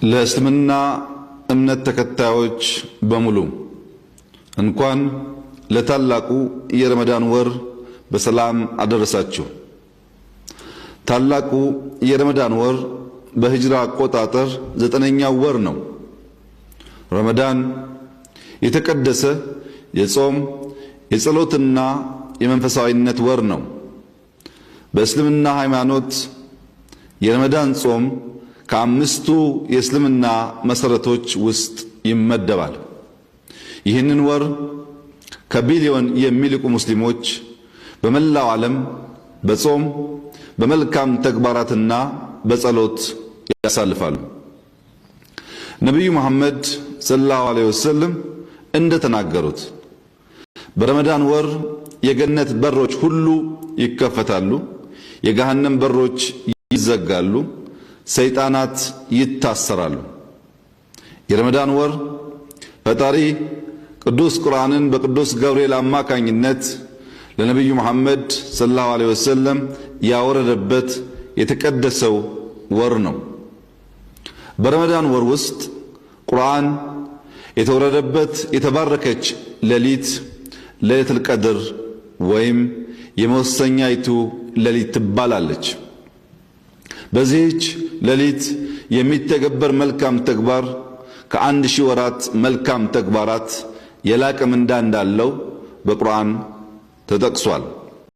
ለእስልምና እምነት ተከታዮች በሙሉ እንኳን ለታላቁ የረመዳን ወር በሰላም አደረሳችሁ። ታላቁ የረመዳን ወር በሂጅራ አቆጣጠር 9ኛው ወር ነው። ረመዳን የተቀደሰ የጾም የጸሎትና የመንፈሳዊነት ወር ነው። በእስልምና ሃይማኖት የረመዳን ጾም ከአምስቱ የእስልምና መሰረቶች ውስጥ ይመደባል። ይህንን ወር ከቢሊዮን የሚልቁ ሙስሊሞች በመላው ዓለም በጾም በመልካም ተግባራትና በጸሎት ያሳልፋሉ። ነቢዩ መሐመድ ሰለላሁ ዐለይሂ ወሰለም እንደተናገሩት በረመዳን ወር የገነት በሮች ሁሉ ይከፈታሉ፣ የገሃነም በሮች ይዘጋሉ፣ ሰይጣናት ይታሰራሉ። የረመዳን ወር ፈጣሪ ቅዱስ ቁርአንን በቅዱስ ገብርኤል አማካኝነት ለነቢዩ መሐመድ ሰለላሁ ዐለይሂ ወሰለም ያወረደበት የተቀደሰው ወር ነው። በረመዳን ወር ውስጥ ቁርአን የተወረደበት የተባረከች ሌሊት ሌሊቱል ቀድር ወይም የመወሰኛይቱ ሌሊት ትባላለች። በዚህች ሌሊት የሚተገበር መልካም ተግባር ከ1000 ወራት መልካም ተግባራት የላቀ ምንዳ እንዳለው በቁርአን ተጠቅሷል።